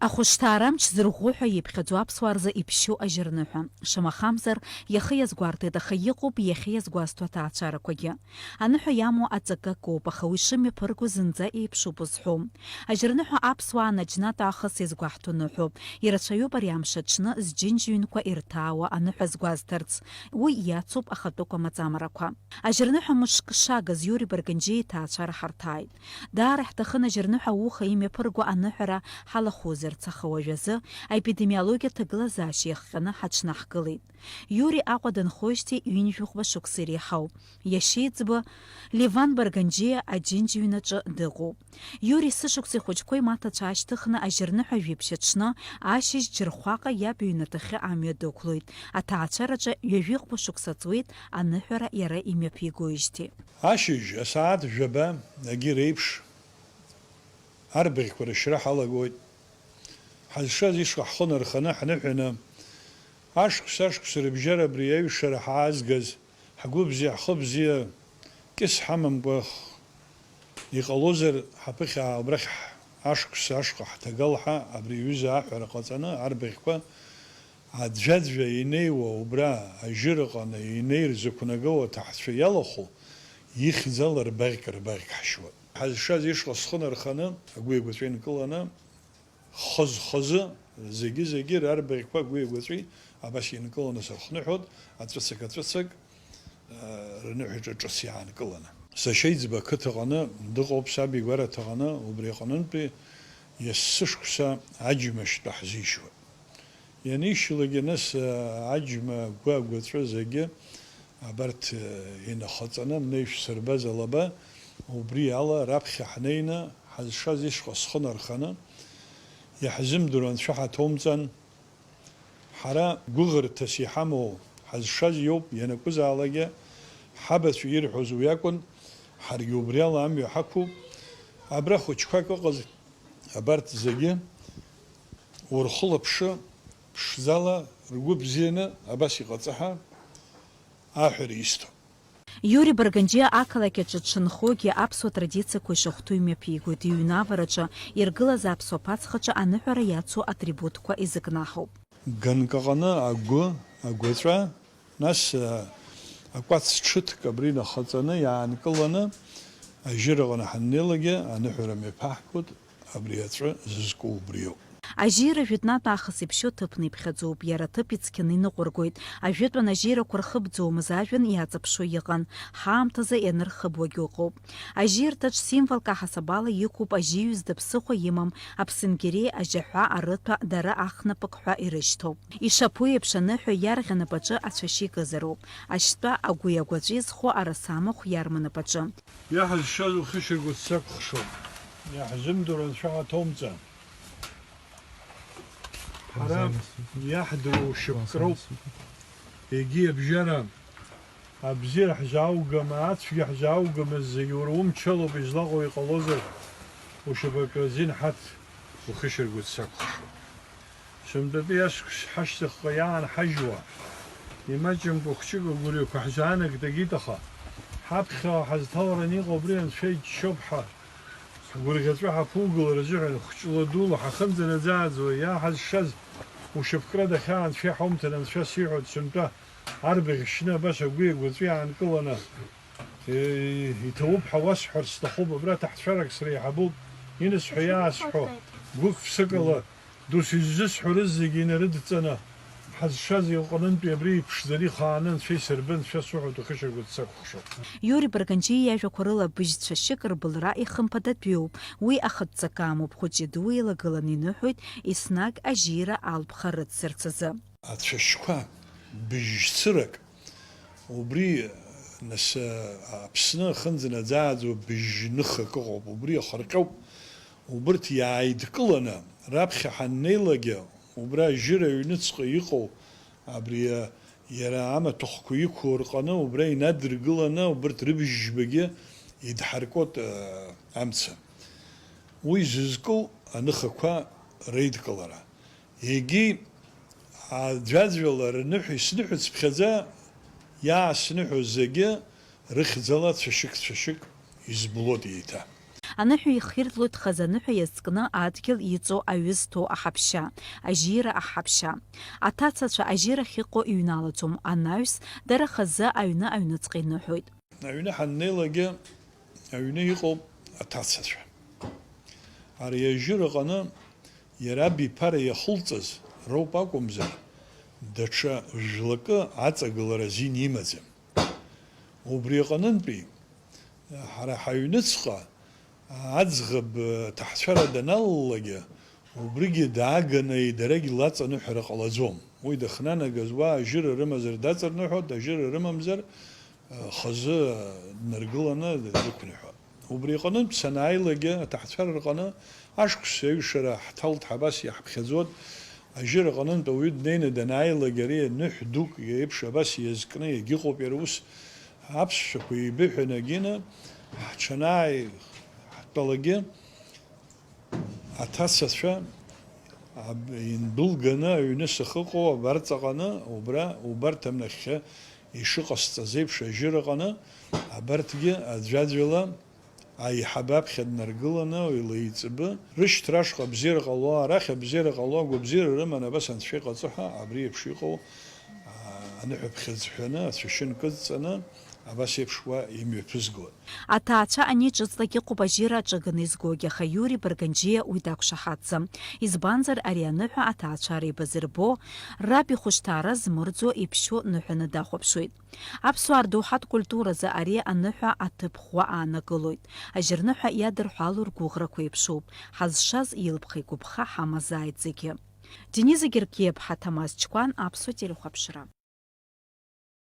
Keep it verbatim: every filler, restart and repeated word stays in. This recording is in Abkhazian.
Ахәышҭаара амч зырӷәӷәо ҳәа иԥхьаӡо аԥсуаа рзы иԥшьоу ажьырныҳәа. Шамахамзар, иахьа иазгәарҭеит, аха иҟоуп иахьа иазгәазҭо аҭаацәарақәагьы. Аныҳәа иамоу аҵакы акоуп, аха уи шымҩаԥырго зынӡа еиԥшуп узҳәом. Ажьырныҳәа аԥсуаа наџьнатә аахыс иазгәаҳҭо ныҳәоуп. Ирацәаҩуп ари амш аҽны зџьынџь ҩнқәа ирҭаауа аныҳәа згәазҭарц. Уи иацуп ахатәы кәамаҵамарақәа. Ажьырныҳәа мышк шагыз Иури Барганџьиа иҭаацәара ҳарҭааит. Даара ҳҭахын ажьырныҳәа ауха имҩаԥырго аныҳәара ҳалахәызарц, аха уажәазы аепидемиологиа ҭагылазаашьа иахҟьаны ҳаҽнаҳкылеит. Иури Аҟәа дынхоижьҭеи ҩынҩажәи хәба шықәса иреиҳауп. Иашьеиҵбы Леван Барганџьиа аџьынџь ҩнаҿы дыҟоуп. Иури есышықәса ихәыҷқәа имаҭацәа аашьҭыхны ажьырныҳәа жәиԥшь аҽны ашьыжь Џьырхәаҟа иаб иҩнаҭахьы амҩа дықәлоит. Аҭаацәараҿы ҩажәи хәба шықәса ҵуеит аныҳәара иара имҩаԥигоижьҭеи. Ашьыжь асааҭ жәаба агьи реиԥш арбаӷьқәа рышьра ҳалагоит. Ҳазшаз ишҟа ҳхы нарханы ҳныҳәаны, ашықәс-ашықәс рыбжьара абри аҩшара ҳаазгаз, ҳгәы бзиа, ҳхы бзиа, кьыс ҳамамкәа иҟалозар, ҳаԥыхьаа убрахь ашықәс ашҟа ҳҭагал ҳәа абри аҩыза аҳәара ҟаҵаны арбаӷьқәа аӡәаӡәа инеиуа убра ажьыраҟаны инеир зықәнагоу аҭаҳцәа иалахәу, ихьӡала рбаӷьк-рбаӷьк ҳшьуеит. Ҳазшаз ишҟа схы нарханы, агәи-агәаҵәеи нкыланы, хаз-хазы, зегьы-зегьы рарбаӷьқәа агәи-агәаҵәеи абас инкыланы сырхныҳәоит, аҵәыцак-аҵәыцак, рныҳәаҿа ҿыц иаанкыланы. Сашьа Иӡба ақыҭаҟны дыҟоуп, саб игәараҭаҟны, убри аҟнынтәи есышықәса аџьмашьтәа ҳзишьуеит. Ианишьлагьы нас, аџьма агәы агәаҵәа зегьы абарҭ инахаҵаны, мнеишә сырбаз алаба, убри ала раԥхьа ҳнеины, ҳазшаз ишҟа схы нарханы, иаҳзымдыруа анцәа ҳаҭоумҵан. Ҳара гәыӷырҭас иҳамоу ҳазшаз иоуп, ианакәызаалакгьы ҳабацәа ирҳәоз уи акәын, ҳаргьы убри ала амҩа ҳақәуп. Абра хәыҷқәак ыҟаз абарҭ зегьы урхылаԥшы, ԥшӡала, ргәы бзианы абас иҟаҵа ҳәа аҳәара исҭоит. Иури Барганџьиа ақалақь аҿы дшынхогьы аԥсуа традициақәа ишахәҭоу имҩаԥигоит, иҩны авараҿы иргылаз аԥсуа ԥацхаҿы аныҳәара иацу атрибутқәа изыкнаҳауп. Ганк аҟны агәы, агәаҵәа, нас, а, акәац ҽыҭк абри нахаҵаны иаанкыланы, ажьыраҟны ҳаннеилакгьы аныҳәара мҩаԥаҳгоит. Абри аҵәы зызку убриоуп. Ажьира жәытәнатә аахыс иԥшьоу ҭыԥны иԥхьаӡоуп, иара аҭыԥ ицқьаны иныҟәыргоит. Ажәытәан ажьирақәа рхыбӡомыз ажәҩан иаҵаԥшуа иҟан, ҳаамҭазы ианырхыбуагь ыҟоуп. Ажьирҭаҿ символк аҳасабала иқәуп ажьи ҩызда ԥсыхәа имам аԥсынгьери, ажьаҳәа, арыҭәа, дара ахнапык ҳәа ирышьҭоуп. Ишаԥу еиԥш аныҳәа иарӷьа напаҿы ацәашьы икызароуп, ашьтәа агәи агәаҵәеи зху араса амахә иарма напаҿы. Иаҳазшаз ухьышьаргәыҵ сакәыхшоуп, иаҳзымдыруа анцәа ҳаҭоумҵан. Ҳара иаҳдыруа ушьапкроуп, егьи абжьара, абзиара ҳзааугама, ацәгьа ҳзааугама, зегь уара умчалоуп, излаҟоу иҟалозар, ушьапакразин ҳаҭ ухьышьаргәыҵ сакәыхшоуп. Сынтәатәи ашықәс ҳашьҭахьҟа иаанҳажьуа, имаҷымкәа хәҷык агәырҩақәа ҳзаанагт агьит, аха ҳаԥхьа ҳазҭалараны иҟоу абри Анцәа иџьшьоуп ҳәа, ҳгәырӷьаҵәа ҳаԥугылар азыҳәан, хәҷла-дула ҳахынӡанаӡааӡуа иааҳазшаз ушьапкра дахьаа Анцәа иҳаумҭан, Анцәа сиҳәоит, сынтәа арбаӷь шьны абас агәи агәаҵәеи аанкыланы, Е, иҭабуп ҳәа уасҳәарц сҭахуп, абра ҭаҳцәарак среиҳабуп, инысҳәо, иаасҳәо, гәык-ԥсыкала, дус иззысҳәарыз зегьы инарыдҵаны, ҳазшаз иҟнынтәи абри иԥшӡаны ихааны анцәа исырбы, анцәа суҳәоит, ухьышьаргәыҵ сакәыхшоуп. Иури Барганџьиа иажәақәа рыла быжь цәашьык рбылра ихымԥадатәиуп, уи ахатә ҵакы амоуп, хәыҷи-дуи еилагыланы иныҳәоит, еснагь ажьира алԥха рыццарц азы. Ацәашьқәа быжьцырак, убри, нас, Аԥсны ахынӡанаӡааӡо быжьныхак ыҟоуп, убри ахырҟьоуп, убырҭ иааидкыланы, раԥхьа ҳаннеилакгьы, убра ажьыра аҩныҵҟа иҟоу, абри, иара амаҭәахәқәа иқәу рҟаны, убра инадыргыланы, убырҭ рыбжьбагьы идҳаркуеит, амца. Уи зызку аныхақәа реидкылара. Егьи аӡәаӡәала рныҳәеи сныҳәеи цыԥхьаӡа иаасныҳәоз зегьы рыхьӡала цәашьык-цәашьык изблуеит еиҭа. Аныҳәа ихиртлоит хазы аныҳәа иазкны адгьыл иҵоу аҩы зҭоу аҳаԥшьа, ажьира аҳаԥшьа. Аҭацацәа ажьира ахьыҟоу иҩналаӡом, анаҩс, дара хазы аҩны аҩныҵҟа иныҳәоит. Аҩны ҳаннеилакгьы аҩны иҟоуп аҭацацәа. Ари ажьыр аҟаны иара абиԥара иахылҵыз роуп акәымзар, даҽа жәлакы аҵагылара азин имаӡам. Убри аҟынтәи, ҳара ҳаҩныҵҟа аӡӷаб ҭаҳцәара даналалакгьы, убригьы дааганы идарагь лаҵаныҳәара ҟалаӡом. Уи дахнанагаз уа ажьыра рымазар даҵарныҳәоит, ажьыра рымамзар, хазы днаргыланы дрықәныҳәоит. Убри аҟынтә санааилакгьы, аҭаҳцәара рҟны ашықәс аҩшара ҳҭалт, ҳабас иаҳԥхьаӡот, ажьыра аҟынтә ауаҩы днеины данааилак, ари ныҳә дук еиԥш абас иазкны иагьыҟоуп иара ус, аԥсшәақәа еибыҳәаны агьины, ҳҽанааиҳтәалагьы, аҭацацәа аб-, индәылганы аҩны сахьыҟоу абарҵаҟаны, убра, убарҭ анахьхьа ишыҟасҵаз еиԥш ажьыраҟаны, абарҭгьы аӡәаӡәала аиҳабы аԥхьа днаргыланы, илеиҵбы, рышьҭра ашҟа абзиара ҟало, арахь абзиара ҟало, агәабзиара рыманы абас анцәа иҟаҵо ҳәа, абри еиԥш иҟоу, аа, аныҳәаԥхьыӡ ҳәаны, ацәашьы нкыдҵаны, абас еиԥш уа имҩаԥызгоит. Аҭаацәа анеиҿыҵлак иҟоуп ажьира аҿаганы изгогьы, аха Иури Барганџьиа уи дақәшаҳаҭӡам. Избанзар, ари аныҳәа аҭаацәа реибазырбо, раб ихәышҭаара змырӡо иԥшьоу ныҳәаны дахәаԥшуеит. Аԥсуаа рдоуҳатә культуразы ари аныҳәа аҭыԥ ӷәӷәа аанагылоит. Ажьырныҳәа иадырҳәало ргәыӷрақәа еиԥшуп. Ҳазшаз илԥха-игәыԥха ҳамазааит зегьы. Дениза Гергиаԥҳа, Ҭамаз Чкәан, Аԥсуа телехәаԥшра.